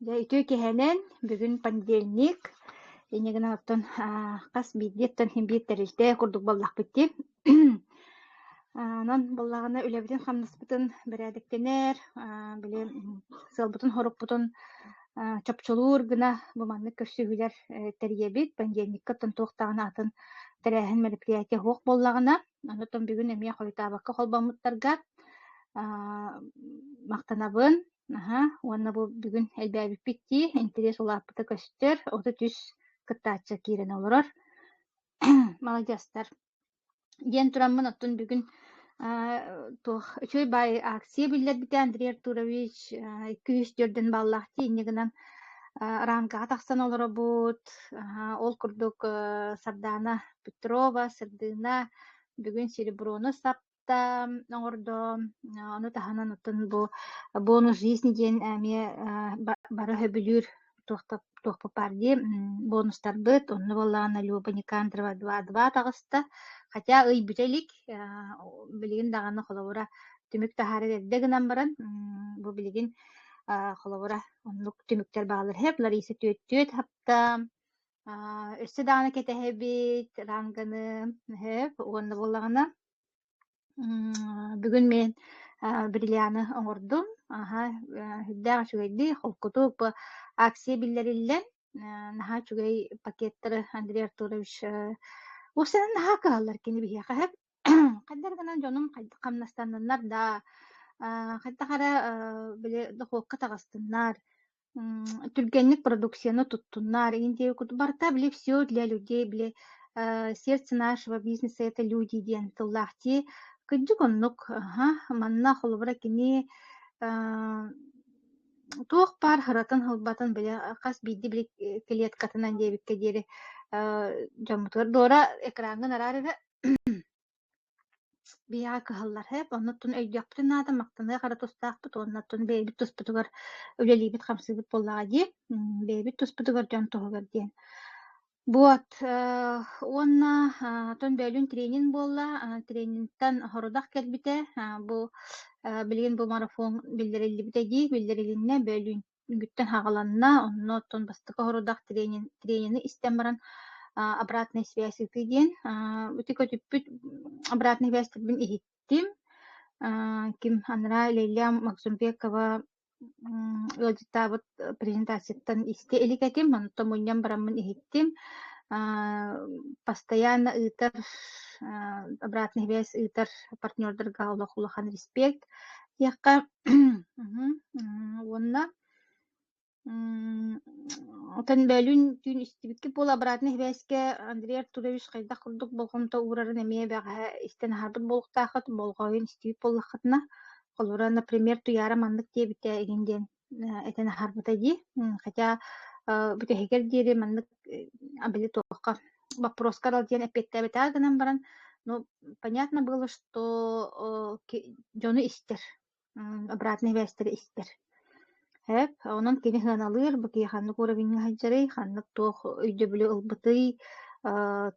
Дьэ, үтүө киэһэнэн, бүгүн понедельник, инньэ гынан оттон хас биирдиэттэн син биир тэрилтэ курдук буоллахпыт дии. Онон буоллаҕына үлэбитин-хамнаспытын бэрээдэктэнэр, били сыалбытын-сорукпутун чопчулуур гына бу маннык көрсүһүүлэр тэрийэбит. Понедельникка оттон туох даҕаны атын тэрээһин мероприятие суох буоллаҕына, онтон бүгүн эмиэ хойутаабакка холбоммуттарга махтанабын. Аһа, уонна бу бүгүн элбээбиппит дии, интэриэс улааппыта көстөр, 33 кыттааччы киирэн олорор. Маладьыастар. Диэн тураммын оттон бүгүн туох үчүгэй баай акция биллэрбитэ Андрей Артурович 200 төрдүн баллаах дии инньэ гынан рангаҕа тахсан олоробут. Ол курдук Сардаана Петрова, Сырдыына бүгүн сереброну сап оҥордо. Ону таһынан оттон бу бонус жизни диэн эмиэ бары сөбүлүүр туохпут баар дии бонустарбыт. Онно буоллаҕына Люба Никандрова 2-2 таҕыста. Хотя ый бүтэ илик, билигин даҕаны холобура түмүк таһаарар эрдэ гынан баран, бу билигин холобура оннук түмүктэр бааллар. Хэп Лариса түөт-түөт хапта. Өссө даҕаны кэтэһэбит ранганы хэп уонна буоллаҕына Бүгүн мин бриллианы оҥордум. Аһа, сүрдээх үчүгэйдик, холкутук бу акция биллэриллэн, наһаа үчүгэй пакеттары Андрей Артурович уопсайынан наһаа кыһаллар кини биһиэхэ сөп. Хайдах гынан дьонум хамнастанныннар да, хайдах эрэ били дохуокка таҕыстыннар, Түргэнник продукцияны туттуннар, иһин диэбит курдук барыта били всё для людей, били сердце нашего бизнеса это люди диэн тыллаах дии. Кырдьык оннук, аһа, манна холобура кини туох баар һыратын-һылбатын били хас биирдии били клеткатынан диэбиккэ диэри дьоммутугар Дора экраҥҥын араар эрэ Биһиэхэ кыһаллар һээп, оннуттан өйдүөхпүтүн наада, махтаныах эрэ тустаахпыт уонна оттон бэйэбит туспутугар үлэлиибит-хамсыыбыт буоллаҕа дии, бэйэбит туспутугар дьон туһугар диэн. Вот, уонна оттон бөөлүүн тренинг буолла, тренингтэн сорудах кэлбитэ, бу билигин бу марафон биллэриллибитэ дии, биллэрилиннэ бөөлүүн Үгүттэн хаҕаланна, онно оттон бастакы сорудах тренин, тренини истэн баран обратная связь ыытыы диэн ити көтүппүт обратная связьтарбын иһиттим. Ким анараа Лилия Максумбекова ыалдьыттаабыт презентацияттан истэ илик этим, онтон мунньан бараммын иһиттим. Постоянно ыытар обратная связь ыытар партнердарга олох улахан респект диэххэ. Уонна оттон бөлүүн түүн истибиккит буолуо обратнай сибээскэ Андрей Артурович хайдах курдук болҕомто уурарын эмиэ бэҕэһээ истэн аһарбыт буолуохтааххыт, болҕойон истибит буоллаххытына. Холобура, например, Туйаара маннык диэбитэ игин диэн этэн аһарбыта дии. Хотя бүтэһигэр диэри маннык били туохха боппуруоска диэн эппиэттээбэтэҕэ гынан баран, ну, понятно было, что дьону истэр обратной связьтары истэр. Эп, онон кини сыаналыыр, бу киһи ханнык уровеньҥа сылдьарый, ханнык туох өйдөбүлү ылбытый,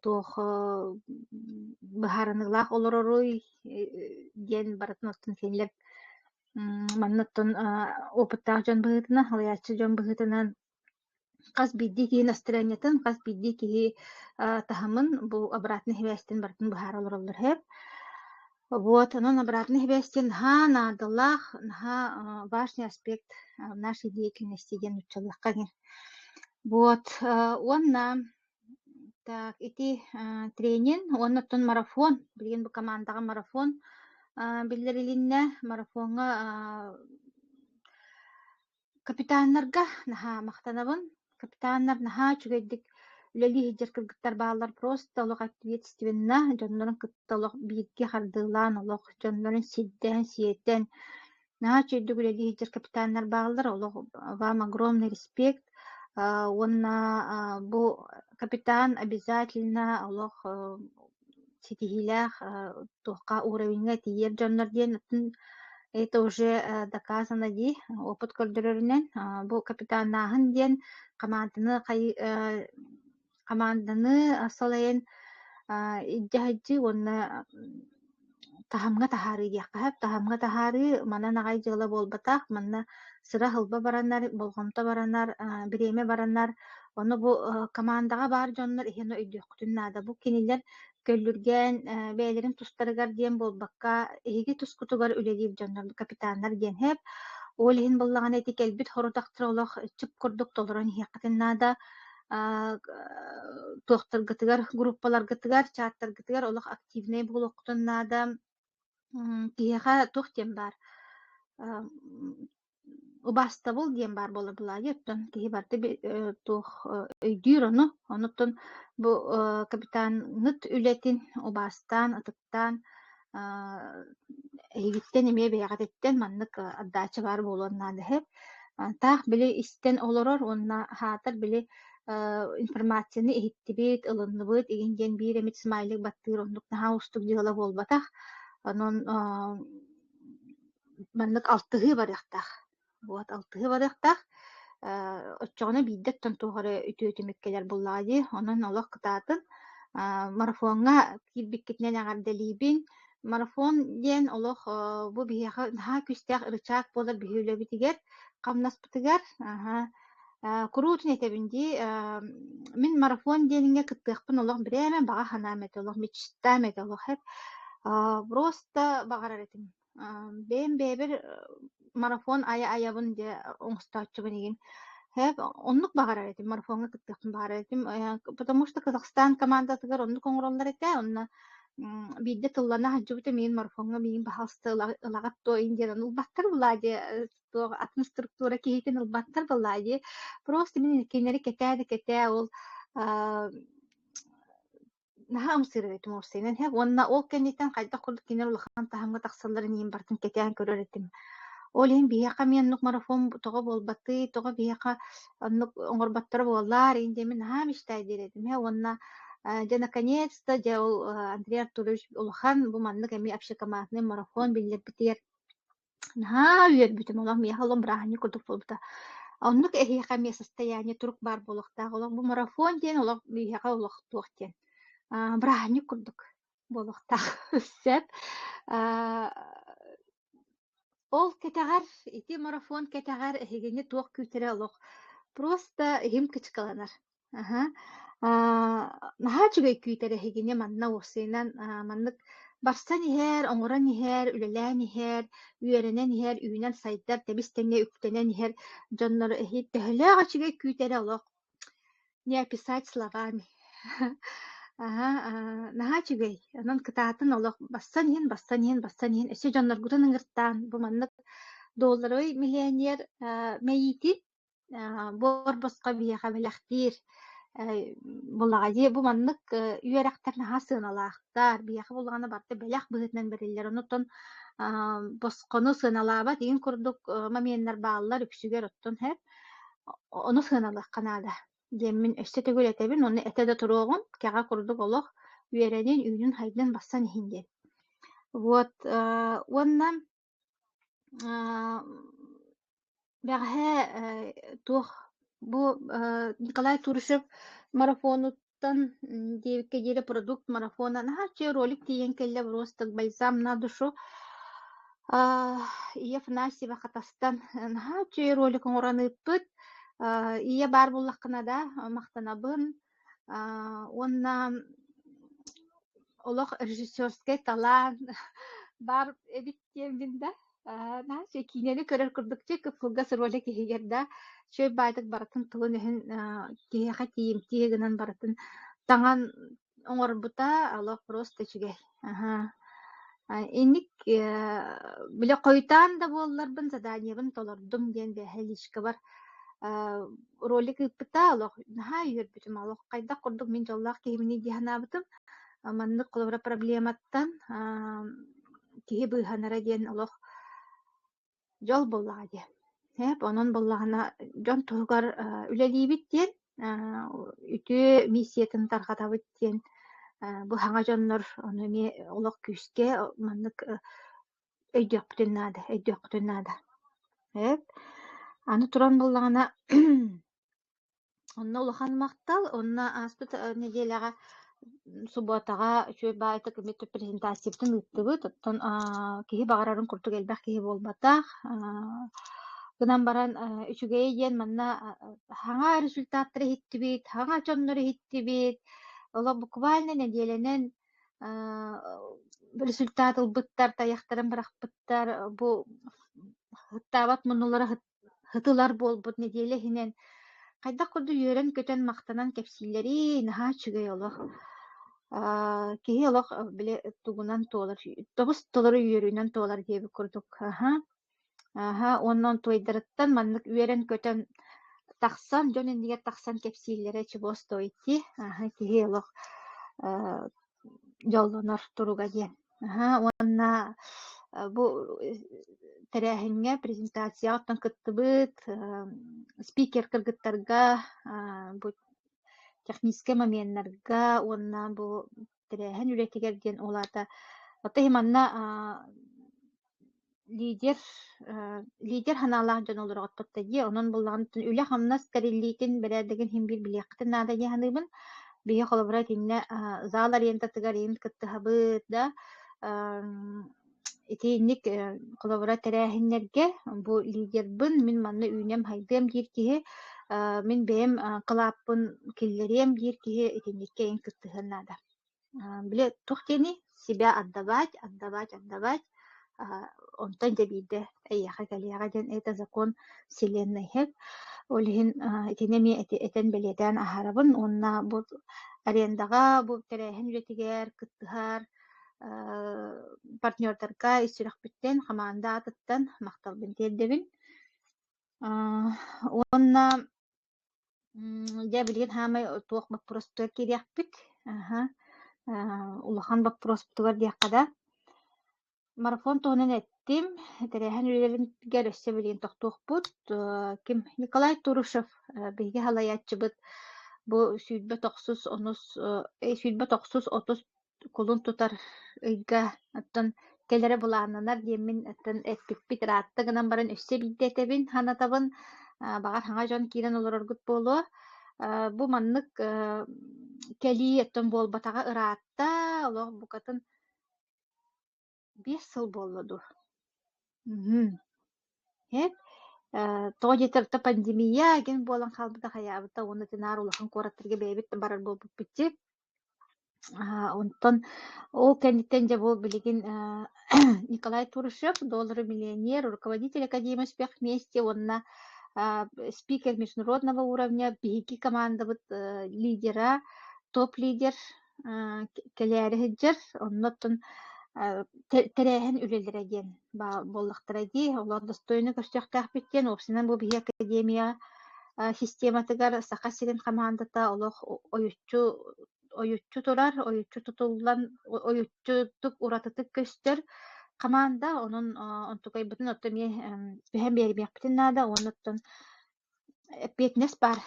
туох быһаарыныылаах олороруй диэн барытын оттон кинилэр манна оттон опыттаах дьон быһыытынан, салайааччы дьон быһыытынан Хас биирдии киһи настырыанньатын, хас биирдии киһи таһымын бу обратнай сибээстэн барытын быһаара олороллор сөп. Вот, онон обратнай сибээс диэн наһаа наадалаах, наһаа важный аспект нашей деятельности диэн нууччалыахха диэн. Вот, уонна так ити тренинг уонна оттон марафон, билигин бу командаҕа марафон биллэрилиннэ. Марафоҥҥа Капитаннарга наһаа махтанабын. Капитаннар наһаа үчүгэйдик үлэлии сылдьар кыргыттар бааллар. Просто олох ответственно дьоннорун кытта олох бииргэ хардыылаан олох дьоннорун сирдээн, сиэтэн наһаа үчүгэйдик үлэлии сылдьар капитаннар бааллар. Олох вам огромный респект. Уонна бу капитан обязательно олох ситиһиилээх туохха уровеньҥа тиийэр дьоннор диэн это уже доказано дии опыт көрдөрөрүнэн бу капитаннааһын диэн хамаанданы хамаанданы салайан илдьэ сылдьыы уонна таһымҥа таһаарыы диэххэ сөп. Таһымҥа таһаарыы манан аҕай дьыала буолбатах. Манна сыра-сылба баранар, болҕомто баранар, бириэмэ баранар. Ону бу командаҕа баар дьоннор иһин өйдүөххүтүн наада. Бу кинилэр көллүргээн бэйэлэрин тустарыгар диэн буолбакка, эһиги тускутугар үлэлиир дьоннор, капитаннар диэн сөп. Ол иһин буоллаҕына ити кэлбит хорутахтары олох чып курдук толорон иһиэххитин наада. Туохтаргытыгар, группаларгытыгар, чаттаргытыгар олох активнай буолуоххутун наада. Киһиэхэ туох диэн баар убаастабыл диэн баар буолар былаайы оттон киһи барыта туох өйдүүр ону. Онуттан бу капитаҥҥыт үлэтин убаастаан, ытыктаан эһигиттэн эмиэ бэйэҕититтэн маннык отдача баар буолуон наада үһү. Таах били истэн олорор уонна аһаатар били информацияны иһиттибит, ылынныбыт игин диэн биир эмит смайлик баттыыр оннук наһаа уустук дьыала буолбатах. Онон маннык алтыһыы барыахтаах. Вот алтыһыы барыахтаах. Оччоҕуна биирдэ оттон туох эрэ үтүө түмүк кэлэр буоллаҕа дии. Онон олох кытаатын. Марафоҥҥа киирбиккитинэн эҕэрдэлиибин. Марафон диэн олох бу биһиэхэ наһаа күүстээх ырычаак буолар биһи үлэбитигэр, хамнаспытыгар. Аһа. Куруутун этэбин дии, мин марафон диэниҥҥэ кыттыахпын олох бирээмэ баҕа санаам этэ, олох мечтам этэ олох эп. Просто баҕарар этим. Бэйэм бэйэбэр марафон айа-айабын дьэ оҥостооччубун игин. Һээп оннук баҕарар этим, марафоҥҥа кыттыахпын баҕарар этим. Потому что Казахстан командатыгар оннук оҥороллор этэ. Онно биирдэ тыллана сылдьыбытым миигин марафоҥҥа миигин баһаалыста ылаҕыт дуо иин диэн ылбаттар буоллаа дии туох атын структура киһитин ылбаттар буоллаа дии. Просто мин кинилэри кэтээ да кэтээ ол наһаа ымсыырар этим уопсайынан иһэ уонна ол кэнниттэн хайдах курдук кинилэр улахан таһымҥа тахсалларын иһин барытын кэтээн көрөр этим. Ол иһин биһиэхэ эмиэ оннук марафон тоҕо буолбатый, тоҕо биһиэхэ оннук оҥорботторо буоллаар иһин диэммин наһаа мечтайдыыр этим иһэ уонна дьэ наконец-то дьэ ол Андрей Артурович улахан бу маннык эмиэ общекомандный марафон биллэрбитигэр наһаа үөрбүтүм, олох миэхэ олох бырааһынньык курдук буолбута. Оннук эһиэхэ эмиэ состояние турук баар буолуохтаах. Олох бу марафон диэн олох биһиэхэ олох туох диэн бырааһынньык курдук буолуохтаах. Сөп. Ол кэтэҕэр, ити марафон кэтэҕэр эһигини туох күүтэрэ олох просто иһим кычкаланар. Аһа. Наһаа үчүгэй күүтэр эһигини манна уопсайынан маннык барсан иһэр, оҥорон иһэр, үлэлээн иһэр, үөрэнэн иһэр, үүнэн сайдар, тэбис-тэҥҥэ үктэнэн иһэр дьоннору эһи төһөлөөх үчүгэй күүтэрэ олох не описать словами. Аһа, наһаа үчүгэй. Онон кытаатын олох бассан иһин, бассан иһин, бассан иһин. Өссө дьонноргутун ыҥыртаан бу маннык долларовый миллионер мэйиитин буор босхо биһиэхэ бэлэхтиир булаҕа дии бу маннык үөрэхтэр наһаа сыаналаахтар биһиэхэ буоллаҕына барыта бэлэх быһыытынан бэриллэр онуттан босхону сыаналаабат игин курдук моменнар бааллар үксүгэр оттон һэ ону сыаналыахха наада диэммин өссө төгүл этэбин уонна этэ да туруоҕум кэҕэ курдук олох үөрэнин үүнүн хайдын бассан иһин диэн вот уонна Бэҕэһээ туох бу Николай Турышев марафонуттан диэбиккэ диэри продукт марафона наһаа үчүгэй ролик тиийэн кэллэ просто бальзам на душу. Ия Афанасьева Хатастан наһаа үчүгэй ролик оҥорон ыыппыт. Ия баар буоллаххына да махтанабын. Уонна олох режиссерскай талаан баар эбит диэммин да наһаа үчүгэй киинэни көрөр курдук чэ кып-кылгас ролик иһигэр да үчүгэй баайдык барытын тылын-өһүн киһиэхэ тиийимтиэ гынан барытын таҥан оҥорбута олох просто үчүгэй. Аһаа. Инник били хойутаан да буолларбын заданиебын толордум диэн бэһэ личкабар ролик ыыппыта олох наһаа үөрбүтүм олох хайдах курдук мин дьоллоох киһибиний дии санаабытым. Маннык холобура проблематтан киһи быыһанара диэн олох дьол буоллаҕа дии. Эп онон буоллаҕына дьон туһугар үлэлиибит диэн үтүө миссиятын тарҕатабыт диэн бу саҥа дьоннор ону эмиэ олох күүскэ маннык өйдүөхпүтүн наада, өйдүөххүтүн наада. Эп аны туран буоллаҕына онно улахан махтал. Онно ааспыт нэдиэлэҕэ Субуотаҕа үчүгэй баайытык эмиэ презентациябытын ыыттыбыт. Оттон киһи баҕарарын курдук элбэх киһи буолбатах. Гынан баран үчүгэйэ диэн манна саҥа результаттары иһиттибит, саҥа дьоннору иһиттибит. Олох буквально нэдиэлэнэн результат ылбыттар, тайахтарын бырахпыттар. Бу һыттаабат муннулара һытылар буолбут нэдиэлэ иһинэн хайдах курдук үөрэн-көтөн, махтанан кэпсииллэрий, наһаа үчүгэй олох. Киһи олох били тугунан туолар, тобус толору үөрүүнэн туолар диэбит курдук. Аһа, аһа, уонна онтуойдарыттан маннык үөрэн-көтөн тахсан, дьон иннигэр тахсан кэпсииллэрэ чего стоит дии. Аһа, киһи олох дьоллонор туруга диэн. Аһа, уонна бу тэрээһиҥҥэ презентацияҕа оттон кыттыбыт спикер кыргыттарга бу техническэй моменнарга уонна бу тэрээһин үлэтигэр диэн ол аата оттон иһин манна лидер лидер санаалаах дьон олороҕуттар дии онон буоллаҕына үлэ-хамнас тэриллиитин бэрээдэгин иһин биир билиэххитин наада дии саныыбын. Биһи холобура итиннэ зал арендатыгар иһин кыттыһабыт да итинник холобура тэрээһиннэргэ бу лидербын мин манна үүнэм-хайдыам диир киһи мин бэйэм кылааппын киллэриэм диир киһи итинниккэ иһин кыттыһыан наада. Били туох диэний себя отдавать, отдавать, отдавать, онтон дьэ биирдэ эйиэхэ кэлиэҕэ диэн это закон вселенной Ол иһин итини эмиэ этэн бэлиэтээн аһарабын уонна бу арендаҕа бу тэрээһин үлэтигэр кыттыһар партнердарга ис сүрэхпиттэн, хамаанда аатыттан махталбын тиэрдэбин. Уонна Дьэ, билигин саамай туох боппуруоспутугар киириэхпит. Аһа, улахан боппуруоспутугар диэххэ да. Марафон туһунан эттим. Тэрээһин үлэлэригэр өссө билигин тохтуохпут. Ким Николай Турушев биһиги салайааччыбыт бу 29 онус 29 30 кулун тутар ыйга оттон кэлэрэ былааннанар диэммин оттон эппиппит ыраатта гынан баран өссө биирдэ этэбин, санатабын, баҕар саҥа дьон киирэн олороргут буолуо. Бу маннык кэлии оттон буолбатаҕа ыраатта, олох букатын 5 сыл буолла дуу. Эп тоҕо диэтэр пандемия гин буолан хаалбыта хайаабыта уонна тинаар улахан куораттарга бэйэбит да барар буолбуппут дии. Онтон ол кэнниттэн дьэ бу билигин Николай Турышев, доллары миллионер, руководитель Академии успех вместе уонна спикер международного уровня, биһиги командабыт лидера, топ-лидер кэлээри сылдьар. Онно оттон тэрээһин үлэлэрэ диэн буоллахтара дии. Олор достойно көрсүөхтээхпит диэн уопсайынан бу биһиги академия систематыгар Саха сирин хамаандата олох ойуччу ойуччу турар, ойуччу тутуллан, ойуччутук уратытык көстөр хамаанда. Онон онтукайбытын оттон эмиэ түһэн биэримиэхпитин наада. Уонна оттон эппиэтинэс баар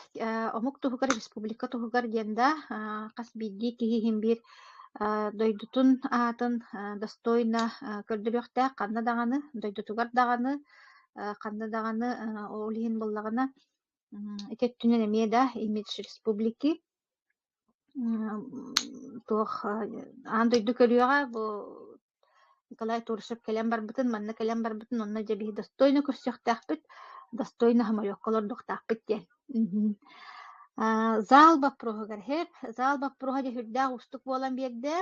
омук туһугар, республика туһугар диэн да хас биирдии киһи иһин биир дойдутун аатын достойно көрдөрүөхтээх ханна даҕаны, дойдутугар даҕаны, ханна даҕаны ол иһин буоллаҕына ити өттүнэн эмиэ да имидж республики туох аан дойду көрүөҕэ бу Николай Турышев кэлэн барбытын, манна кэлэн барбытын, онно дьэ биһи достойно көрсүөхтээхпит, достойно самолёкка олордуохтаахпыт диэн. Зал боппуруоһугар иһэр. Зал боппуруоһа дьэ сүрдээх уустук буолан биэрдэ.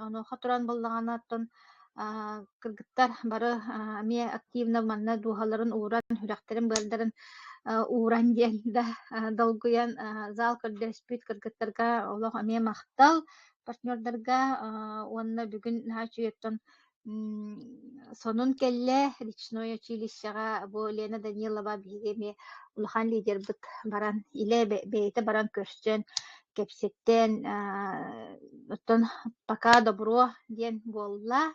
Онуоха туран буоллаҕына оттон кыргыттар бары эмиэ активно манна дууһаларын ууран, сүрэхтэрин-быардарын ууран диэн да долгуйан зал көрдөспүт кыргыттарга олох эмиэ махтал партнердарга уонна бүгүн наһаа үчүгэй оттон сонун кэллэ речное училищеҕа бу Лена Данилова биһиги эмиэ улахан лидербыт баран илэ бэйэтэ баран көрсөн кэпсэттэн оттон пока добро диэн буолла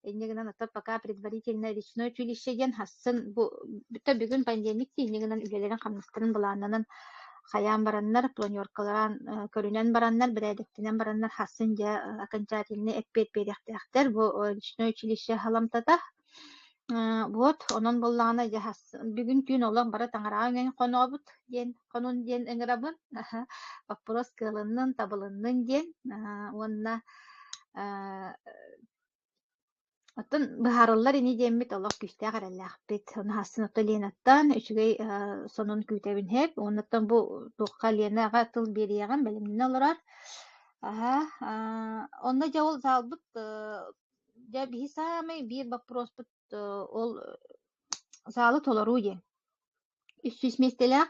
инньэ гынан оттон пока предварительное речное училище диэн хассын бу бүтэ бүгүн понедельник дии инньэ гынан үлэлэрин хамнастарын былааннанан хайаан бараннар планеркалаан көрүнэн бараннар бэрээдэктэнэн бараннар хассын дьэ окончательный эппиэт биэриэхтээхтэр бу речное училище халамтата. Вот, онон буоллаҕына дьэ бүгүн түүн олох бары таҥараҕа үҥэн хонообут диэн хонун диэн ыҥырабын. Боппуруос кыалыннын, табылыннын диэн уонна оттон быһаарыллар ини диэммит олох күүстээх эрэллээхпит. Ону хасын ото Ленаттан үчүгэй сонун күүтэбин һэп. Уоннаттан бу туохха Ленаҕа тыл биэриэҕим бэлэмнэнэ олорор. Аһа, онно дьэ ол заалбыт дьэ биһи саамай биир боппуруоспут ол заалы толоруу диэн. 300 миэстэлээх,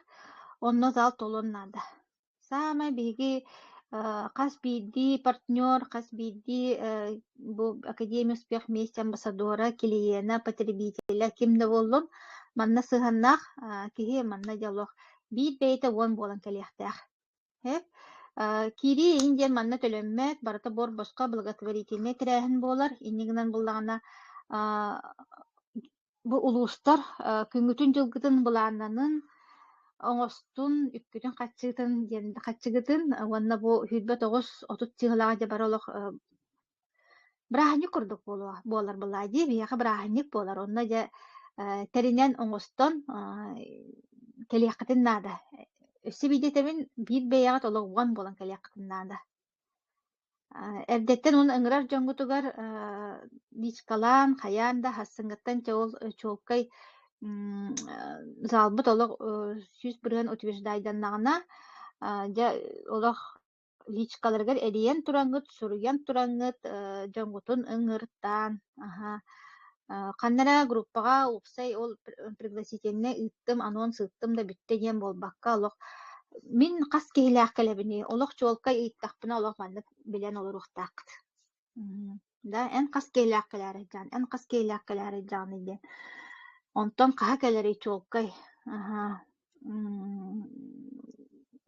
онно зал толуон наада. Саамай биһиги хас биирдии партнер, хас биирдии бу Академия успех вместе амбассадора, клиена, потребителя ким да буоллун, манна сыһыаннаах киһи манна дьоллоох биир бэйэтэ уон буолан кэлиэхтээх. Һэ? Киирии иһин диэн манна төлөммөт, барыта буор-босхо благотворительнай тэрээһин буолар. Инньэ гынан буоллаҕына бу улуустар күҥҥүтүн-дьылгытын былааннанын, оҥостун, үпкүтүн-харчыгытын диэн харчыгытын уонна бу 29-30 чыһылаах дьэ бары олох бырааһынньык курдук буолуо буолар былаа дии биһиэхэ бырааһынньык буолар онно дьэ тэринэн оҥостон кэлиэххитин наада. Өссө биирдэ этэбин биир бэйэҕит олоҕуган буолан кэлиэххитин наада. Эрдэттэн уонна ыҥырар дьоҥҥутугар личкалаан, хайаан да сарсыҥҥыттан чэ ол чуолкай залбыт олох 100% утверждайданнаҕына, дьэ олох личкаларыгар эрийэн тураҥҥыт, суруйан тураҥҥыт дьоҥҥутун ыҥыртаан, аһа ханна эрэ группаҕа уопсай ол пригласительнай ыыттым, анонс ыыттым да бүттэ диэн буолбакка олох мин хас киһилээх кэлэбиний, олох чуолкай ыйыттахпына олох маннык билэн олоруохтааххыт. Да, эн хас киһилээх кэлээрэй дьаан, эн хас киһилээх кэлээрэй дьаҕаный диэн. Онтон хаһа кэлэрий чуолкай. Аһаа.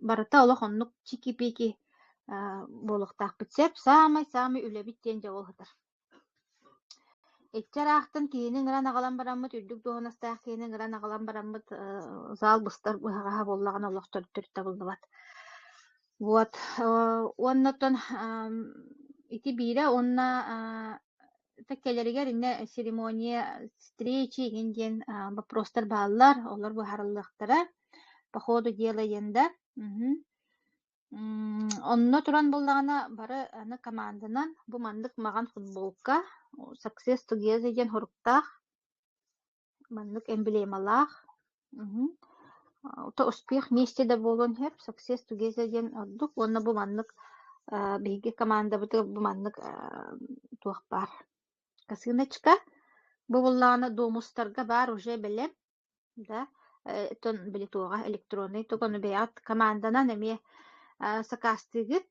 Барыта олох оннук чики-пики буолуохтаахпыт сөп. Саамай-саамай үлэбит диэн дьэ ол сытар. Икки араахтан киһини ыҥыран аҕалан бараммыт, үрдүк дуоһунастаах киһини ыҥыран аҕалан бараммыт, зал быстар быһаҕаһа буоллаҕына олох төрүт табыллыбат. Вот уонна оттон ити биирэ уонна кэлэригэр иннэ церемония встречи игин диэн вопростар бааллар, олор быһаарыллыахтара. По ходу дела диэн да. Онно туран буоллаҕына бары аны команданан бу маннык маҕан футболка Success Together диэн суруктаах, маннык эмблемалаах, то успех вместе да буолуон сөп, Success Together диэн ордук уонна бу маннык биһиги командабытыгар бу маннык туох баар косыночка. Бу буоллаҕына домустарга баар уже бэлэм Да, оттон били туоҕа электроннай тугу ону бэйэҕит команданан эмиэ сакаастыыгыт.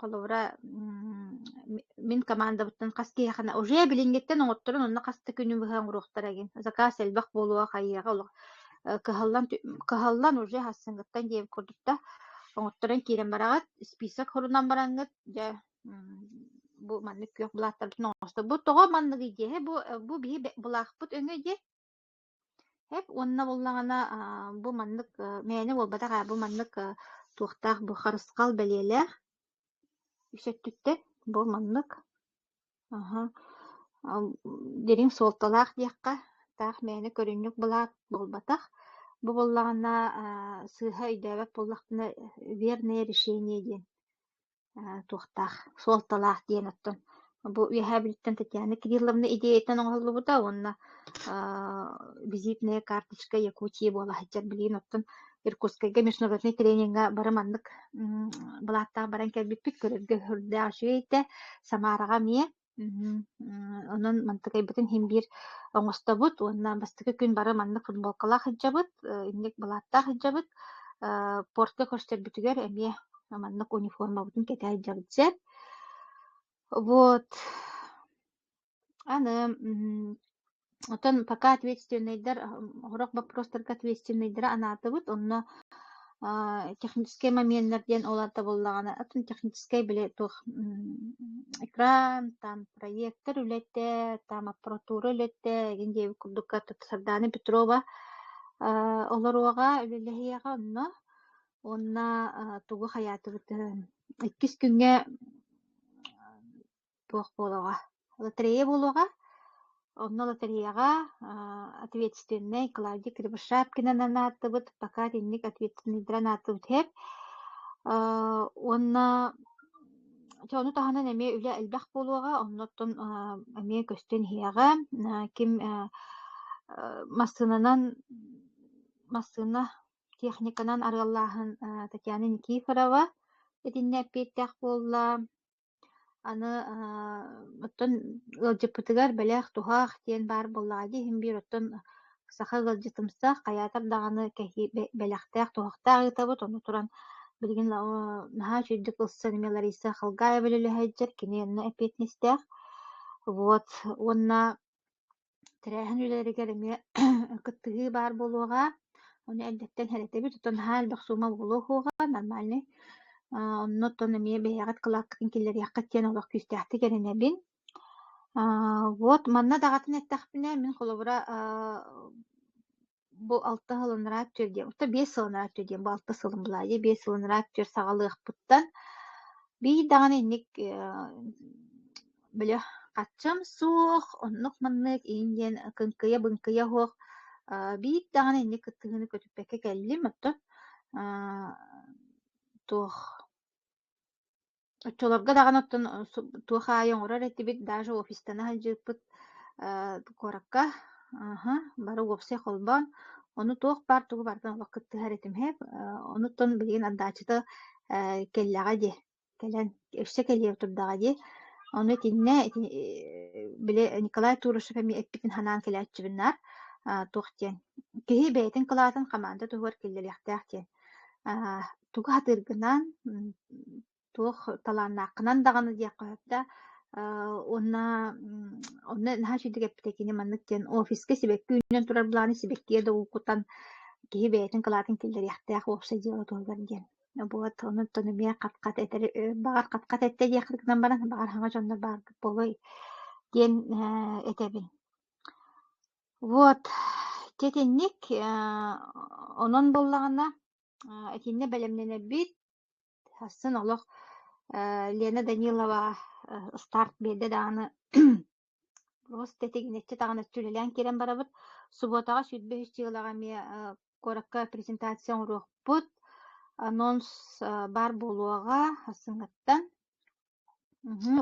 Холобура, мин командабыттан хас киһиэхэ уже билиҥҥиттэн оҥотторон онно хас да күнү быһа оҥоруохтара игин. Заказ элбэх буолуо хайыаҕа олох кыһаллан кыһаллан уже сарсыҥҥыттан диэбит курдук да оҥотторон киирэн бараҕыт, список хорунан бараҥҥыт дьэ бу маннык күөх былааттарбытын оҥостобут. Тоҕо манныгый диэһэ бу бу биһи былаахпыт өҥө диэ. Эп уонна буоллаҕына бу маннык мээнэ буолбатах ээ, бу маннык туохтаах бу харысхал бэлиэлээх үс өттүттэн бу маннык аһа дириҥ суолталаах диэххэ таах мээнэ көрүнньүк былаат буолбатах. Бу буоллаҕына сыыһа өйдөөбөт буоллахпына верное решение диэн туохтаах, суолталаах диэн оттон бу Үөһээ Бүлүүттэн Татьяна Кирилловна идеятынан оҥоһуллубута уонна визитная карточка Якутии буола сылдьар билигин оттон Иркутскайга международный тренингэ бары маннык былааттаах баран кэлбиппит көрөргө сүрдээх үчүгэй этэ Самараҕа эмиэ Онон мантыкайбытын иһин биир оҥостобут уонна бастакы күн бары маннык футболкалаах сылдьабыт, инник былааттаах сылдьабыт. Портка көрсөрбүтүгэр эмиэ маннык униформабытын кэтэ сылдьабыт сөп. Вот. Аны оттон пока ответственнайдар сорох боппуруостарга ответственнайдары анаатыбыт, онно техническэй моменнар диэн ол аата буоллаҕына атын техническэй били туох экран, там проектор үлэтэ, там аппаратура үлэтэ игин диэбит курдукка Сардаана Петрова олоруоҕа, үлэлэһиэҕэ онно. Уонна тугу хайаатыбыт иккис күҥҥэ туох буолуоҕа, лотерея буолуоҕа. Онно лотереяҕа ответственнай Клавдия Кривошапкинаны анаатыбыт, пока итинник ответственныйдары анаатыбыт иһэр. Уонна дьэ ону таһынан эмиэ үлэ элбэх буолуоҕа, оннуттан эмиэ көстөн иһиэҕэ. Ким массыынанан массыына техниканан арыаллааһын Татьяна Никифорова итиннэ эппиэттээх буолла. Аны оттон ыалдьыппытыгар бэлэх-туһах диэн баар буоллаҕа дии, иһин биир оттон саха ыалдьытымсах, хайаатар даҕаны кэһии бэлэхтээх-туһахтаах ыытабыт, ону туран билигин наһаа үчүгэйдик ылсан эмиэ Лариса Халгаева үлэлэһэ сылдьар, кини онно эппиэтинэстээх. Вот уонна Тэрээһин үлэлэригэр эмиэ кыттыһыы баар буолуоҕа, ону эрдэттэн сэрэтэбит, оттон наһаа элбэх суума буолуо суоҕа, нормальный. Онно оттон эмиэ бэйэҕит кылааккытын киллэриэххит диэн олох күүстээхтик эрэнэбин. Вот манна даҕатан эттэхпинэ, мин холобура бу алта сылыннара түөр диэн, оттон 5 сылыннара түөр диэн, бу алта сылын былаайа, 5 сылыннара түөр саҕалыахпыттан биир даҕаны инник били хаччам суох, оннук-маннык иин диэн кыҥкыйа-быҥкыйа суох биир даҕаны инник кыттыһыыны көтүппэккэ кэллим, оттон туох Оччолорго даҕаны оттон туох аайы оҥорор этибит, даже офистана сылдьыбыппыт куоракка, аһа, бары уопсай холбоон, ону туох баар тугу барытын олох кыттыһар этим һээп, онуттан билигин отдачата кэллэҕэ дии, кэлэн өссө кэлиэ турдаҕа дии. Ону итиннэ били Николай Турышев эмиэ эппитин санаан кэлээччибин наар, туох диэн, киһи бэйэтин кылаатын хамаанда туһугар киллэриэхтээх диэн. Тугу сатыыргынан, туох талааннааххынан даҕаны диэххэ сөп да уонна онно наһаа үчүгэйдик эппитэ кини маннык диэн офиска сибэкки үүнэн турар былааны сибэккигэ да кутан киһи бэйэтин кылаатын киллэриэхтээх уопсай дьыала туһугар диэн. Вот онон эмиэ хат-хат этэр баҕар хат-хат эттэ диэххит гынан баран баҕар хаҥа дьоннор бааргыт буолуой диэн этэбин. Вот дьэ итинник онон буоллаҕына итиннэ бэлэмнэнэрбит Сарсын олох Лена Данилова старт биэрдэ даҕаны просто тигинэччи таҕыначчы үлэлээн киирэн барабыт. Субуотаҕа 23 дьыалаҕа эмиэ куоракка презентация оҥоруохпут. Анонс баар буолуоҕа сарсыҥҥыттан.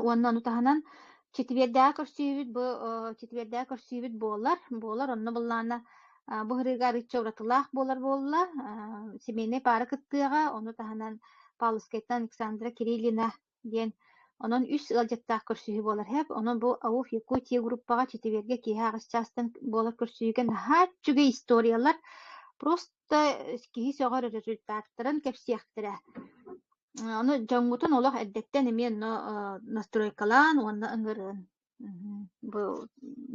Уонна ону таһынан четвердээҕи көрсүһүүбүт бу четвердээҕи көрсүһүүбүт буолар, буолар. Онно былаана бу ырыыга арыычча уратылаах буолар буолла. Семейнай паара кыттыаҕа, ону таһынан Павловскайтан Александра Кириллина диэн онон үс ыалдьыттаах көрсүһүү буолар һэп. Онон бу АУФ Якутия группаҕа четвергэ киэһэ 8 чаастан буолар көрсүһүүгэ наһаа үчүгэй историялар просто киһи сөҕөр результаттарын кэпсиэхтэрэ. Ону дьоҥҥутун олох эрдэттэн эмиэ онно настройкалаан уонна ыҥырыан. Бу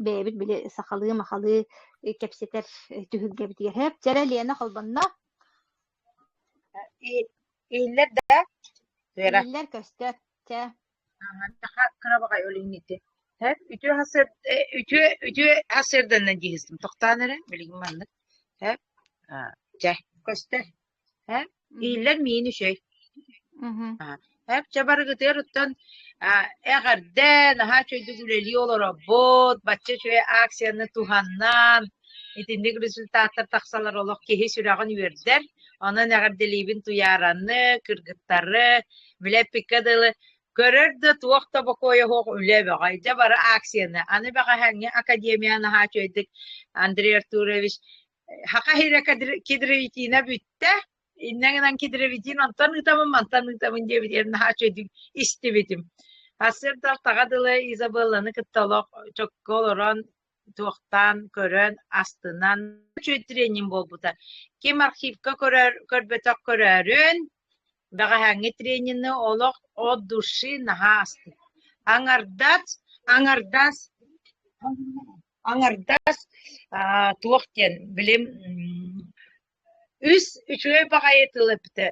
бэйэбит били сахалыы-махалыы кэпсэтэр түһүлгэбитигэр һэп. Чэрэ Лена холбонно. Иһиллэр да? Вера. Иһиллэр көстөр. Чэ. Кыра баҕай ол иһин Һэп үтүө үтүө үтүө сарсыарданан дии Тохтоон эрэ билигин маннык. Һэп чэ көстөр. Һэ, иһиллэр миин үчүгэй. Һэп, чэ барыгытыгар оттон эҕэрдэ, наһаа үчүгэйдик үлэлии олоробут, бачча үчүгэй акцияны туһаннан, итинник результаттар тахсалар олох киһи сүрэҕин үөрдэр. Онон эҕэрдэлиибин Туйаараны, кыргыттары, били эппиккэ дылы, көрөр да туох да бокуойа суох үлэ бөҕө. Дьэ бары акцияны. Аны бэҕэһээҥҥи академия наһаа үчүгэйдик Андрей Артурович Саха сирэ кедровитина бүттэ, иннэ гынан кедровитин онтон ыытабын, мантан ыытабын диэбитигэр наһаа үчүгэйдик истибитим. Сарсыарда алтаҕа дылы Изабелланы кытта олох чокко олорон, туохтаан, көрөн, астынан үчүгэй тренинг буолбута. Ким архивка көрөр, көрбөтөх көрөөрүн, бэҕэһээҥҥи тренины олох от души наһаа астык. Аҥардас, аҥардас Аҥардас туох диэн билим үс үчүгэй баҕайы тыл эппитэ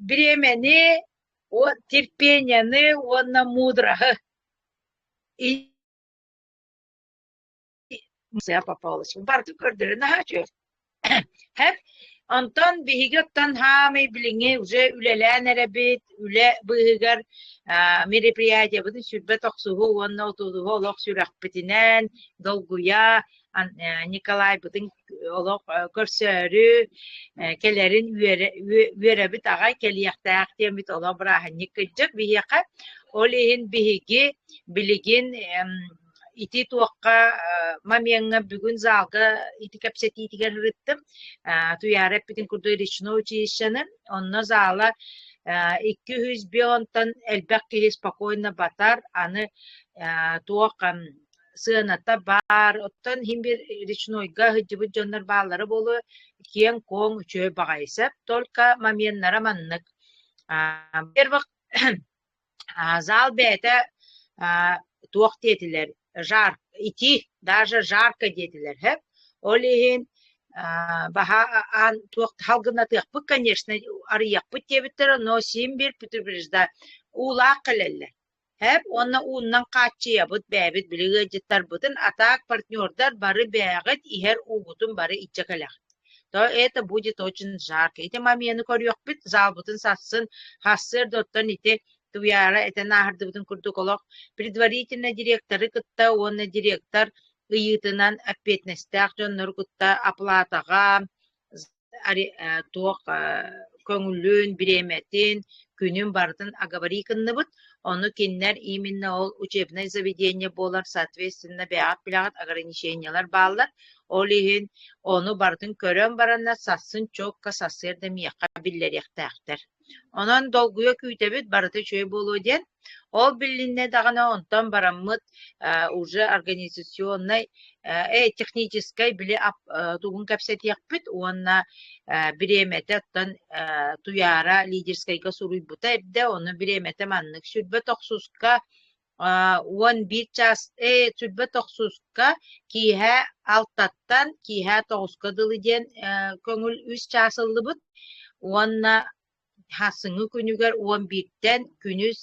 бириэмэни, терпениены уонна мудроһы Барытын көрдөрө наһаа үчүгэй. Һэп. Онтон биһиги оттон хаамай билиҥҥи уже үлэлээн эрэбит, үлэ быыһыгар мероприятиебытын сүрбэ тохсуһуу уонна утуутуһу олох сүрэхпитинэн долгуйа Николайбытын олох көрсөөрү кэлэрин үөрэбит аҕай кэлиэхтээх диэммит олох бырааһынньык кырдьык биһиэхэ. Ол иһин биһиги билигин ити туохха момеҥҥа бүгүн залга ити кэпсэтиитигэр ырыттым. Туйаара эппитин курдук речной училищены, онно зала 200 онтон элбэх киһи спокойно батар, аны туох сыаната баар, оттон иһин биир речнойга сылдьыбыт дьоннор бааллара буолуо, киэҥ-куоҥ үчүгэй баҕайы сөп, только моменнара маннык. Во-первых, зал бэйэтэ туох диэтилэр, жар ити даже жарко диэтилэр сөп. Ол иһин баһа аан туох салгынатыахпыт, конечно, арыйыахпыт диэбиттэрэ, но син биир предупреждаю, уулаах кэлэллэр. Һэп уонна ууннан хааччыйабыт бэйэбит били ыалдьыттарбытын, а так партнердар бары бэйэҕит иһэр уугутун бары илдьэ кэлэҕит. То это будет очень жарко. Ити момены көрүөхпүт, залбытын сарсын, сарсыарда оттон ити Туйаара этэн ааһырдыбытын курдук олох предварительно директоры кытта уонна директор ыйыытынан эппиэтинэстээх дьоннору кытта оплатаҕа туох көҥүлүн, бириэмэтин, күнүн барытын оговори гынныбыт. Ону кинилэр именно ол учебнай заведение буолар, соответственно, бэйэҕит билэҕит ограничениелар бааллар. Ол иһин ону барытын көрөн бараннар сарсын чокко сарсыарда миэхэ биллэриэхтээхтэр. Онон долгуйа күүтэбит, барыта үчүгэй буолуо диэн. Ол билиннэ даҕаны онтон бараммыт уже организационнай, техническэй били тугун кэпсэтиэхпит уонна бириэмэтэ оттон Туйаара лидерскайга суруйбута эрдэ, ону бириэмэтэ маннык 29-ка 11 чаас, 29-ка киэһэ 6-тан киэһэ 9-ка дылы диэн көҥүл 3 чаас ыллыбыт уонна сарсыҥҥы күнүгэр 11-тэн күнүс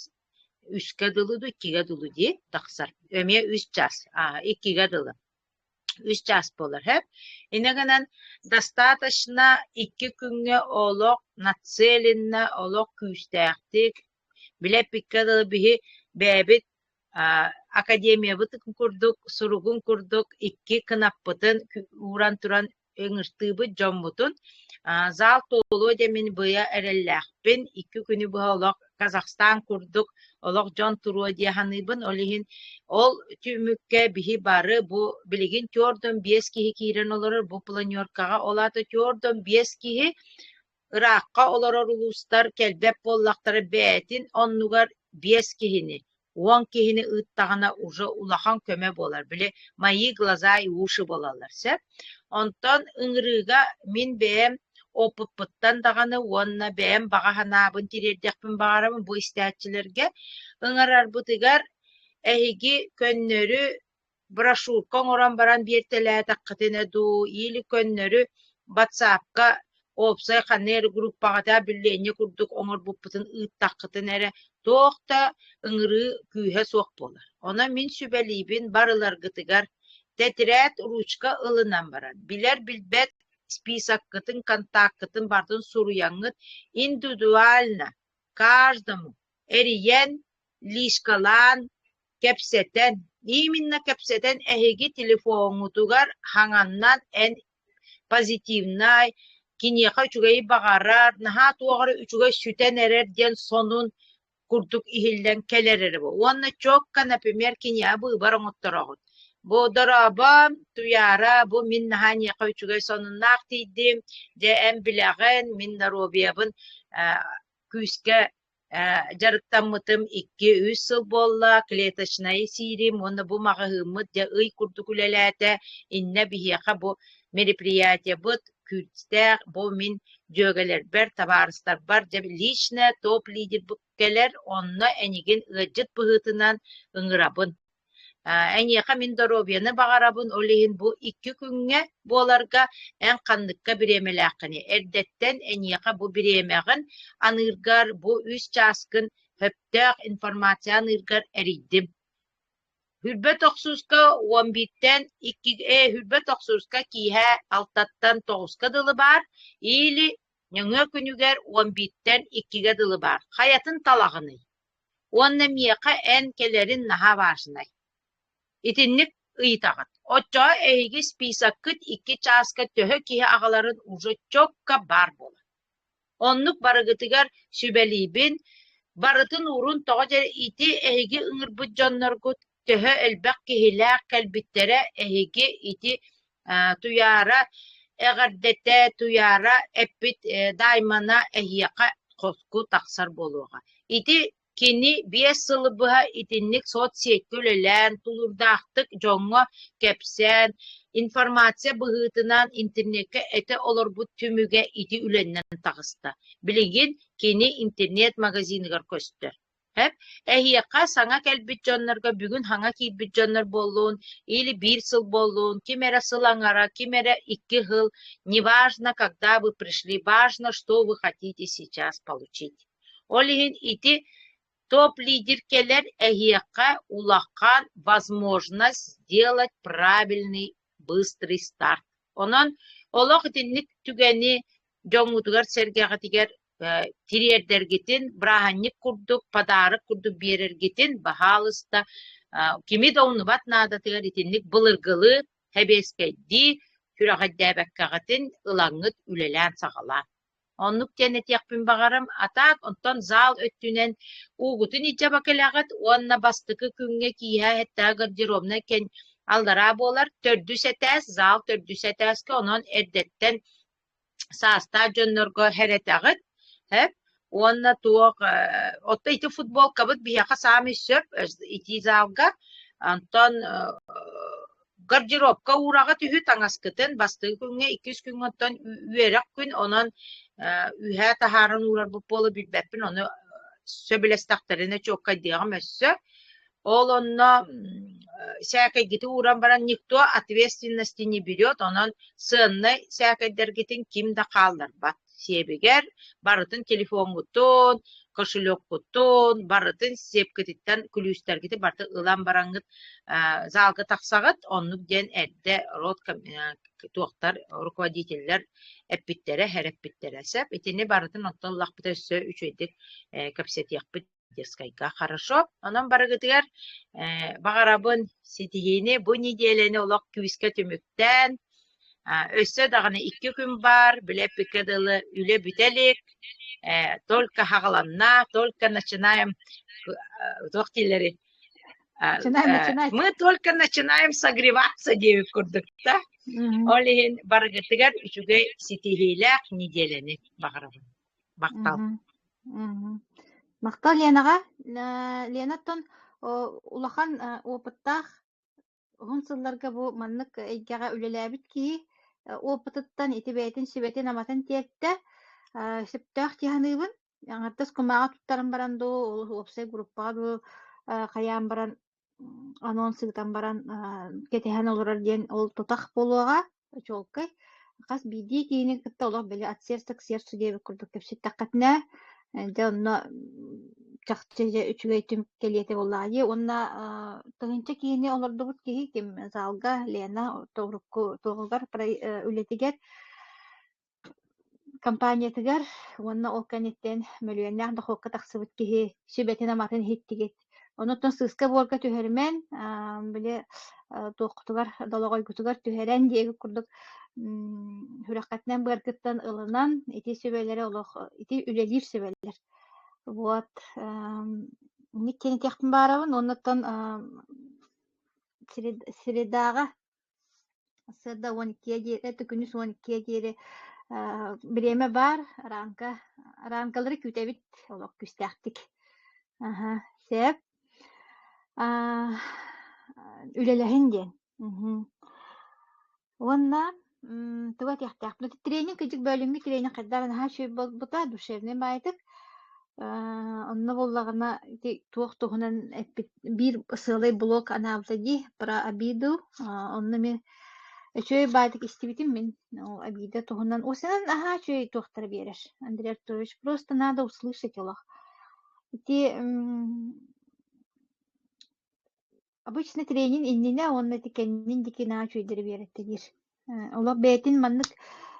3-кэ дылы дуу, 2-гэ дылы дии тахсар. Эмиэ 3 чаас, 2-гэ дылы. 3 чаас буолар, һэп. Инньэ гынан достаточно 2 күҥҥэ олох нацеленно, олох күүстээхтик Билэппиккэ дылы биһи бэйэбит академиябыт курдук, суругун курдук икки кынаппытын ууран туран ыҥыртыыбыт дьоммутун. Зал туолуо диэн мин быйа эрэллээхпин. Икки күнү быһа олох Казахстан курдук олох дьон туруо дии саныыбын. Ол иһин ол түмүккэ биһи бары бу билигин түөрт 5 киһи киирэн олорор бу планеркаҕа. Ол аата 4-5 киһи Ыраахха олорор улуустар кэлбэт буоллахтара бэйэтин оннугар 5 киһини, 10 киһини ыыттаҕына уже улахан көмө буолар, били мои глаза и уши буолаллар сөп. Онтон ыҥырыыга мин бэйэм опыппыттан даҕаны уонна бэйэм баҕа санаабын тириэрдиэхпин баҕарабын бу истээччилэргэ. Ыҥырарбытыгар эһиги көннөрү брошюрка оҥорон баран биэртэлээтэххитинэ дуу, или көннөрү батсаапка уопсай ханна эрэ группаҕа биллиэнньэ курдук оҥорбуппутун ыыттаххытына эрэ туох да ыҥырыы күүһэ суох буолар. Онон мин сүбэлиибин барыларгытыгар тэтэрээт ручка ылынан баран билэр-билбэт списоккытын, контаккытын барытын суруйаҥҥыт индивидуально каждому эрийэн, лишкалаан Кэпсэтэн, именно кэпсэтэн эһиги телефоҥҥутугар хаҥаннан эн позитивнай, киниэхэ үчүгэйи баҕарар, наһаа туох эрэ үчүгэй сүтэн эрэр диэн сонун курдук иһиллэн кэлэр эрэ буо. Уонна чокко, например, киниэхэ быыбар оҥоттороҕут. Бу дорообо, Туйаара, бу мин наһаа эйиэхэ үчүгэй сонуннаах тиийдим, дьэ эн билэҕин, мин доруобуйабын күүскэ Дьарыктаммытым 2-3 сыл буолла, клеточнайы сиирим уонна бу маҕаһыыммыт дьэ ый курдук үлэлээтэ, иннэ биһиэхэ бу мероприятиебыт күүстээх, бу мин дьүөгэлэрбэр, табаарыстарбар дьэ личное топ-лидербыт кэлэр, онно эйигин ыалдьыт быһыытынан ыҥырабын. Эйиэхэ мин доруобуйаны баҕарабын, ол иһин бу 2 күҥҥэ буоларга эн ханныкка бириэмэлээххиний? Эрдэттэн эйиэхэ бу бириэмэҕин аныыргар, бу 3 чааскын сөптөөх информация аныыргар эрийдим. Хүрбэ тохсуска 11-тэн 2 хүрбэ тохсуска киэһэ 6-тан 9-ка дылы баар, или нөҥүө күнүгэр 11-тэн 2-гэ дылы баар. Хайатын талаҕыный? Уонна миэхэ эн кэлэрин наһаа важнай. Итинник ыйытаҕыт. Оччоҕо эһиги списоккыт 2 чааска төһө киһи аҕаларын уже чокко баар буолар. Оннук барыгытыгар сүбэлиибин, барытын уурун тоҕо дьэ ити эһиги ыҥырбыт дьонноргут төһө элбэх киһилээх кэлбиттэрэ эһиги ити Туйаара эҕэрдэтэ Туйаара эппит Даймана эһиэхэ хоску тахсар буолуоҕа. Ити Кини 5 сылы быһа итинник соцсетькэ үлэлээн, тулуурдаахтык дьоҥҥо кэпсээн, информация быһыытынан интернеккэ этэ олорбут түмүгэ ити үлэннэн таҕыста. Билигин кини интернет-магазиныгар көстөр. Эп, эһиэхэ саҥа кэлбит дьоннорго бүгүн хаҥа киирбит дьоннор буоллун, или биир сыл буоллун, ким эрэ сыл аҥара, ким эрэ 2 сыл, неважно, когда вы пришли, важно, что вы хотите сейчас получить. Ол иһин ити топ-лидер кэлэр эһиэхэ улахан возможность сделать правильный быстрый старт. Онон олох итинник түгэни дьоҥҥутугар-сэргэҕитигэр тириэрдэргитин, бырааһынньык курдук, подарок курдук биэрэргитин, баһаалыста, кими да умнубат наадатыгар итинник былыргылыы, сэбиэскэйдии сүрэҕэйдээбэккэҕитин ылаҥҥыт үлэлээн саҕалаан. Оннук диэн этиэхпин баҕарам, а так онтон зал өттүнэн уугутун илдьэ бакылаҕыт уонна бастакы күҥҥэ киэһэ эттээх гардеробнай кэн аллараа буолар төрдүс этээс, зал төрдүс этээскэ онон эрдэттэн саастаах дьоннорго хэрэтэҕит һэп уонна туох отто ити футболкабыт биһиэхэ саамай сөп итии залга онтон Гардеробка уураҕыт үһү таҥаскытын бастакы күҥҥэ, иккис күҥҥэ оттон үөрэх күн, онон үөһээ таһааран уурарбыт буола билбэппин, ону сөбүлэстэхтэринэ чуоккайдыаҕым өссө. Ол онно сээкэйгити ууран баран никто ответственности не берет, онон сыаннай сээкэйдэргитин ким да хаалларбат. Сиэбигэр барытын телефоҥҥутун, кошелеккутун, барытын сиэпкититтэн күлүүстэргитин барытын ылан бараҥҥыт залга тахсаҕыт, оннук диэн эрдэ рот туохтар руководителлэр эппиттэрэ, эрэппиттэрэ сөп. Итини барытын оттон ыллахпыт өссө үчүгэйдик кэпсэтиэхпит детскайга хорошо. Онон барыгытыгар баҕарабын ситиһиини бу неделяны олох күүскэ түмүктээн, өссө даҕаны 2 күн баар, били эппиккэ дылы үлэ бүтэ илик, только хаҕаланна, только начинаем туох дииллэрий мы только начинаем согреваться диэбит курдук да. Ол иһин барыгытыгар үчүгэй ситиһиилээх неделяны баҕарабын. Махтал. Махтал Ленаҕа. Ленаттан улахан опыттаах уһун сылларга бу маннык эйгэҕэ үлэлээбит киһи опытыттан ити бэйэтин сүбэтин-аматын тиэртэ. Сөптөөх дии саныыбын. Аҥардас кумааҕы туттаран баран дуу, уопсай группаҕа дуу хайаан баран анонс ыытан баран кэтэһэн олорор диэн ол тутах буолуоҕа чуолкай. Хас биирдии киһини кытта олох били от сердца к сердцу диэбит курдук кэпсэттэххитинэ, дьэ онно чахчы дьэ үчүгэй түмүк кэлиэтэ буоллаҕа дии. Уонна тыһыынча киһини олордубут киһи ким залга Лена урукку туоҕугар үлэтигэр Компаниятыгар уонна ол кэнниттэн мөлүйүөннээх дохуокка тахсыбыт киһи сүбэтин-аматын иһиттигит. Онуттан сыыска-буорга түһэримэн, били туоххутугар, долоҕойгутугар түһэрэн диэбит курдук сүрэххитинэн-быаргыттан ылынан ити сүбэлэри олох ити үлэлиир сүбэлэр. Вот инник диэн этиэхпин баарабын. Уоннаттан средаҕа Сарсыарда 12 диэри, это күнүс 12 диэри бириэмэ баар, рамка, рамкалары күүтэбит олох күүстээхтик. Аһа, сөп. Үлэлэһин диэн. Уонна тугу этиэхтээхпин? Тренинг кырдьык бөлүҥҥү тренинг хайдах наһаа үчүгэй буолбута, душевный баайытык. Онно буоллаҕына ити туох туһунан эппит биир сыалай блок анаабыта дии про обиду. Онно эмиэ үчүгэй баайдык истибитим мин ол обида туһунан. Осенан наһаа үчүгэй туохтары биэрэр Андрей Артурович. Просто надо услышать олох. Ити Обычно тренинг иннинэ уонна ити кэннин диэки наһаа үчүгэйдэри биэрэтэлиир. Олох бэйэтин маннык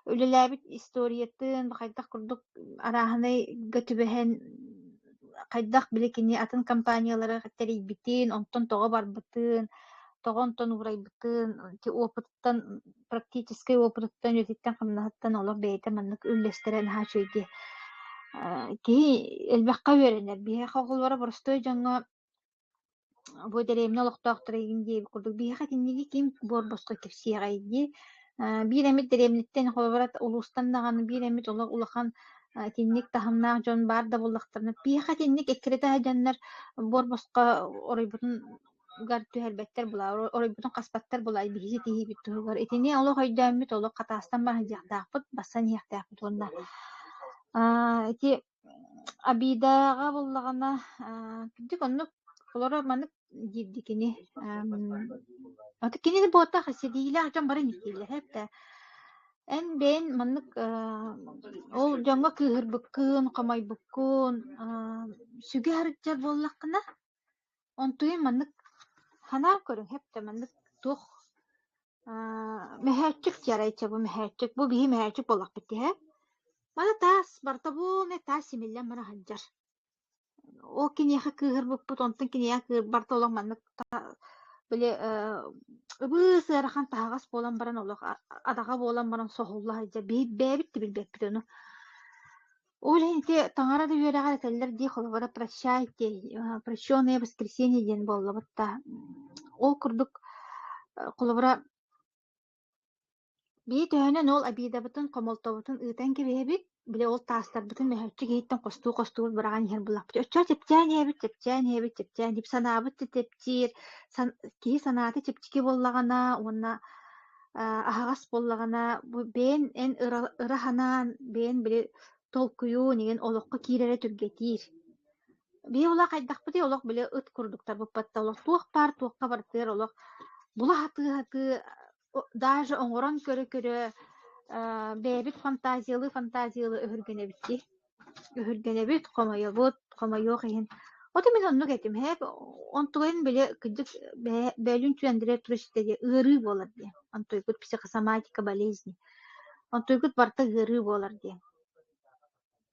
үлэлээбит историятын хайдах курдук арааһынайга түбэһэн хайдах били кини атын компаниялары тэрийбитин, онтон тоҕо барбытын, тоҕо онтон уурайбытын, ити опыттан, практическай опытыттан, үлэтиттэн-хамнаһыттан олох бэйэтэ маннык үллэстэрэ наһаа үчүгэй дии. Киһи элбэххэ үөрэнэр. Биһиэхэ оҕолоро боростуой дьоҥҥо бу дэриэбинэ олохтоохторо игин диэбит курдук биһиэхэ итинниги ким буор босхо кэпсиэҕэй дии. Биир эмит дэриэбинэттэн холобура улуустан даҕаны биир эмит олох улахан итинник таһымнаах дьон баар да буоллахтарына биһиэхэ итинник эккирэтэ сылдьаннар буор босхо оройбутун гар түһэрбэттэр була оройбутун хаспаттар була биһиги ситиһиибит туһугар итини олох өйдөөммүт олох хатаастан баһыйыахтаахпыт бассан иһиэхтээхпит уонна ити Обидаҕа буоллаҕына, кырдьык оннук олорор маннык диирди кини. Аты кини буотах ситиһиилээх дьон бары иниктииллэр эбит Эн бэйэн маннык ол дьоҥҥо кыыһырбыккын, хомойбуккун сүгэ сылдьар буоллаххына, онтуйун маннык санаан көрүҥ эбит маннык туох мөһөөччүк диэрэйчэ бу мөһөөччүк, бу биһи мөһөөччүк буоллахпыт дии ээ. Маны таас барыта буолуо таас симиллэн бара сылдьар. Ол киниэхэ кыыһырбыппыт, онтон киниэхэ кыыр барыта олох маннык били ыбыс ыарахан таһаҕас буолан баран олох адаҕа буолан баран соһулла сылдьар. Биһи бэйэбит да билбэппит ону. Ол иһин ити таҥара да үөрэҕэр этэллэр дии, холобура, прощайте, прощеное воскресенье диэн буоллабыт да. Ол курдук, холобура, биһи төһөнөн ол обидабытын, хомолтобутун ыытан кэбиһэбит, били ол таастарбытын мөһөөччүк иһиттэн хостуу-хостуу быраҕан иһэр буоллахпыт. Оччоҕо чэпчээн иһэбит, чэпчээн иһэбит, чэпчээн иһэбит, санаабыт да чэпчиир, киһи санаата чэпчэки буоллаҕына уонна аһаҕас буоллаҕына, бу бэйэн эн ыра санаан, бэйэн били толкуйун игин олоххо киирэрэ түргэтиир. Биһи олох хайдахпытый олох били ыт курдуктарбыппатта олох туох баар туохха барытыгар олох була сатыы-сатыы даже оҥорон көрө-көрө бэйэбит фантазиялыы-фантазиялыы өһүргэнэбит дии. Өһүргэнэбит, хомойобут, хомойуох иһин. Ото мин оннук этим һээп, онтугайын били кырдьык бөөлүүн түөндэрэ турар диye ыарыы буолар диye. Онтуйгут психосоматика болезни. Онтуйгут барыта ыарыы буолар диye.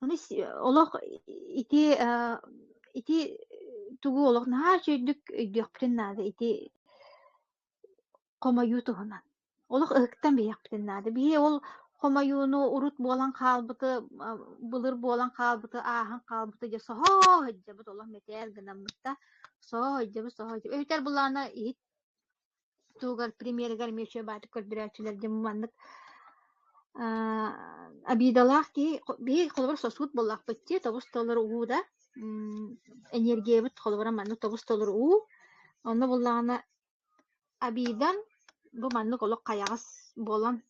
Ону олох ити ити тугу олох наһаа үчүгэйдик өйдүөхпүтүн наада ити хомойуу туһунан. Олох ыһыктан биһиэхпитин наада. Биһи ол хомойууну урут буолан хаалбыты, былыр буолан хаалбыты, ааһан хаалбыты дьэ соһоо сылдьабыт, олох мэтээл гынаммыт да, соһо сылдьабыт, соһо сылдьабыт. Эбэтэр былаана иһит туһугар примеригэр эмиэ үчүгэй баҕайытык көрдөрөөччүлэр дьэ маннык обидалаах киһи биһи холобур сосуд буоллахпыт дии тобус толору уу да энергиябыт холобура маннык тобус толору уу онно буоллаҕына Обидан бу маннык олох хайаҕас буолан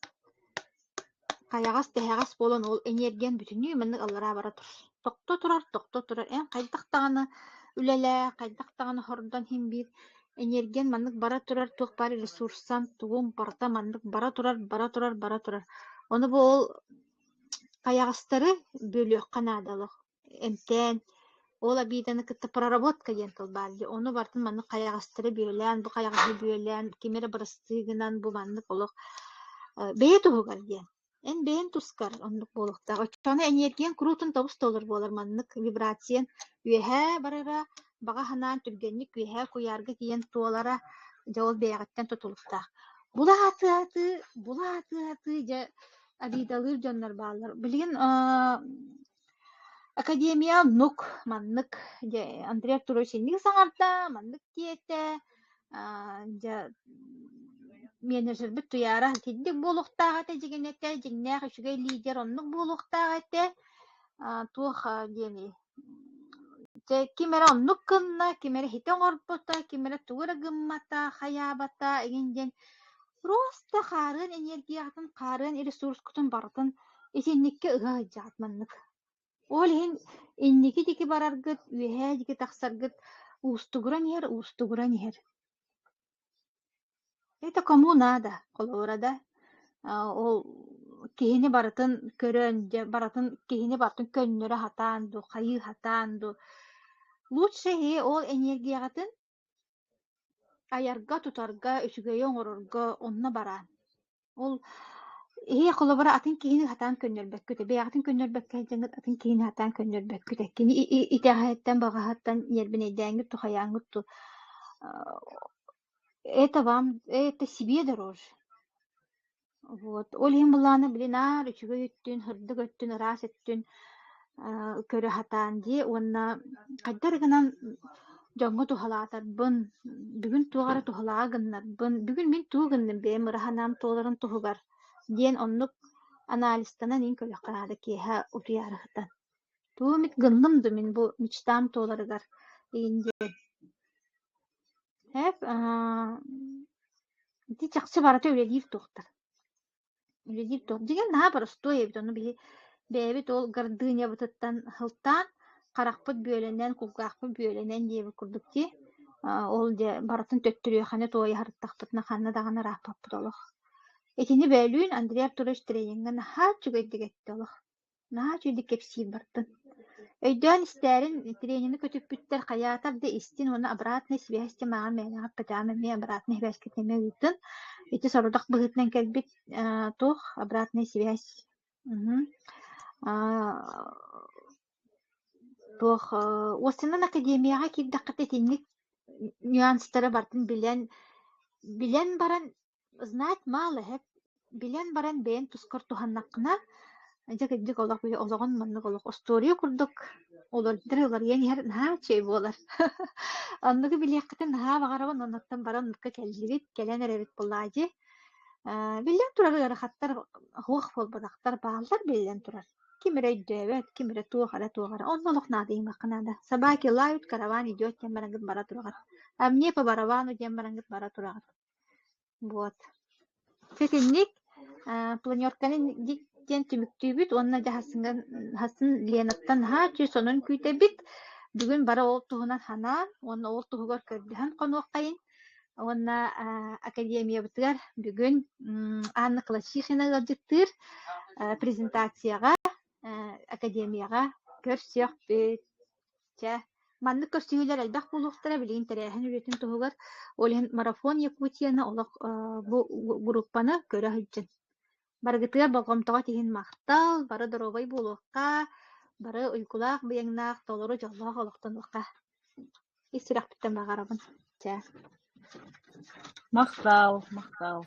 хайаҕас тэһэҕэс буолан ол эниэргиэн бүтүннүү маннык аллараа бара тур тохто турар тохто турар эн хайдах даҕаны үлэлээ хайдах даҕаны хордон иһин биир эниэргиэн маннык бара турар туох баар ресурсан тугуҥ барыта маннык бара турар бара турар бара турар ону бу ол хайаҕастары бүөлүөххэ наада олох эмтээн, ол обиданы кытта проработка диэн тыл баар дии, ону барытын маннык хайаҕастары бүөлээн, бу хайаҕаһы бүөлээн, кими эрэ бырастыы гынан бу маннык олох бэйэ туһугар диэн. Эн бэйэҥ тускар оннук буолуохтаах. Оччоҕуна эниэргийэҥ куруутун тобус толору буолар маннык вибрациян үөһээ барара, баҕа санаан түргэнник үөһээ куйаарга тиийэн туолара дьэ ол бэйэҕиттэн тутулуктаах. Була сатыы-сатыы, була сатыы-сатыы дьэ обидалыыр дьоннор бааллар. Билигин Академия оннук, маннык дьэ Андрей Артурович инник саҥарда, маннык диэтэ, дьэ менеджербит Туйаара итинник буолуохтаах этэ дьигинэтэ, дьиҥнээх үчүгэй лидер оннук буолуохтаах этэ, туох диэний дьэ ким эрэ оннук гынна, ким эрэ һити оҥорбута, ким эрэ тугу эрэ гыммата, хайаабата игин диэн просто хаарыан энергияҕытын, хаарыан ресурскутун барытын итинниккэ ыһа сылдьаҕыт маннык. Ол иһин инники диэки бараргыт, үөһээ диэки тахсаргыт уустугуран иһэр, уустугуран иһэр. Это кому надо, холобура да, ол киһини барытын көрөн, дьэ барытын киһини барытын көннөрө сатаан дуу, хайыы сатаан дуу. Лучше иһи ол энергияҕытын. Айарга-тутарга, үчүгэйи оҥорорго онно бараан. Ол иһи холобура атын киһини сатаан көннөрбөккүт, бэйэҕитин көннөрбөккө сылдьаҥҥыт атын киһини сатаан көннөрбөккүт. Кини итэҕэһиттэн, баҕаһыттан ньиэрбинэйдээҥҥит тухайааҥҥыт ту это вам это себе дороже. Вот. Ол иһин былаана били наар үчүгэй өттүн, сырдык өттүн, ыраас өттүн көрө сатаан дии уонна хайдах эрэ гынан дьоҥҥо туһалаатарбын, бүгүн туох эрэ туһалааҕы гыннарбын, бүгүн мин тугу гынным бэйэм ыра санаам туоларын туһугар диэн оннук анализтанан иҥ көрүөххэ наада киэһэ утуйаары сытан. Тугу эмит гынным дуу мин бу мечтам туоларыгар игин диэн. Эп ити чахчы барыта үлэлиир туохтар. Үлэлиир туох. Дьиҥэр наһаа боростуой эбит, ону биһи бэйэбит ол гордынябытыттан сылтаан харахпыт бүөлэнэн, кулгаахпыт бүөлэнэн диэбит курдук дии. Ол дьэ барытын төттөрүөхэни туойа сырыттахпытына ханна даҕаны ырааппаппыт олох. Итини бөөлүүн Андрей Артурович трениҥҥэ наһаа үчүгэйдик эттэ олох. Наһаа үчүгэйдик кэпсиир бардын. Өйдөөн истээрин, тренини көтүппүттэр хайаатар да истин уонна обратная связь темаҕа мээнэҕэ эппэтэҕим эмиэ обратная связькытын эмиэ ыытын. Ити сорудах быһыытынан кэлбит туох обратная связь туох уостанан академияҕа киирдэххитэ итинник нюанстары барытын билэн билэн баран Знать мало эһэт, билэн баран бэйэҥ тускар туһаннаххына, дьэ кырдьык олох били олоҕун маннык олох остуоруйа курдук уларыйдар уларыйан иһэр наһаа үчүгэй буолар. Оннугу билиэххитин наһаа баҕарабын, оннуттан баран оннукка кэллибит, кэлэн эрэбит буоллаа дии. Биллэн турар ыарахаттар суох буолбатахтар бааллар биллэн турар. Ким эрэ өйдөөбөт, ким эрэ туох эрэ туох эрэ. Онно олох наадыйымыахха наада. Собаки лают, караван идет диэн бараҥҥыт бара тураҕыт. А мне по барабану диэн бараҥҥыт бара тураҕыт. Вот. Ситинник планерканы диэн түмүктүүбүт уонна дьэ хасын Ленаттан наһаа үчүгэй сонун күүтэбит. Бүгүн бары ол туһунан санаан уонна ол туһугар көрдөһөн хонуоххайын. Уонна академиябытыгар бүгүн Анна Клачихина ыалдьыттыыр презентацияҕа академияҕа көрсүөхпүт. Чэ, маннык көрсүһүүлэр элбэх буолуохтара билигин тэрээһин үлэтин туһугар. Ол иһин Марафон Якутияны олох бу группаны көрө сылдьын. Барыгытыгар болҕомтоҕо тиһин махтал, бары доруобай буолуохха, бары уйгулаах, быйаҥнаах, толору дьоллоох олохтонуохха. Ис сүрэхпиттэн баҕарабын. Чэ. Махтал, махтал.